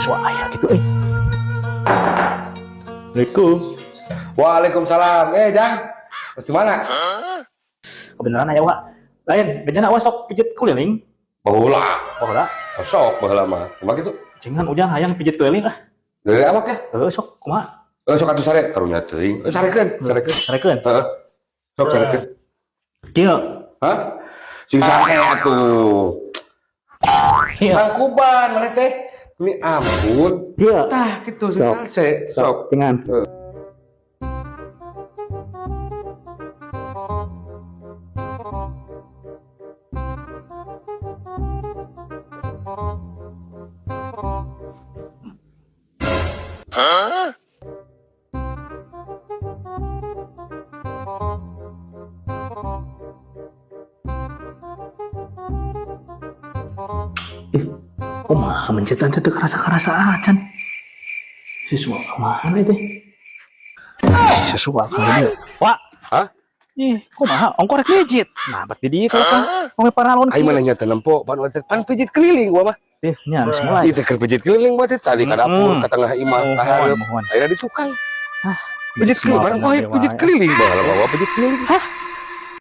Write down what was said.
Siswa aya gitu euy. Assalamualaikum. Waalaikumsalam. Eh, Jang. Terus mana? Kebenaran aya, Wak. Lain, bejana awas sok pijet keliling. Baheula. Baheula. Sok baheula mah. Kumaha kitu? Cengan ujang hayang pijet keliling ah. Dari awak ya? Heuh, sok kumaha? Eh, sok atuh sare karunya teuing. Eh, sarekeun, sarekeun. Sarekeun. Heeh. Sok sarekeun. Kieu. Hah? Sing sare atuh. Kieu. Tangkuban maneh teh. Ini ampun. Kieu. Tah kitu sing Sok. Salse. Sok. Cengan. Heeh. Kumaha mencetan teh teu karasa-karasa acan. Siswa kumaha teh? Siswa kali dia. Wak. Hah? Ih, kumaha ongkor rek mijit. Nah, bat di dieu kalau kan ngomong paralon. Ai mana nya teh nempo pan pan pijit keliling gua mah. Ih, nya geus mulai. Ieu teh keur pijit keliling gua teh tadi ka dapur, ka tengah imah, ka hareup. Mohon. Ayeuna di tukang. Pijit keliling, barang kok pijit keliling baheula bawa pijit keliling. Hah?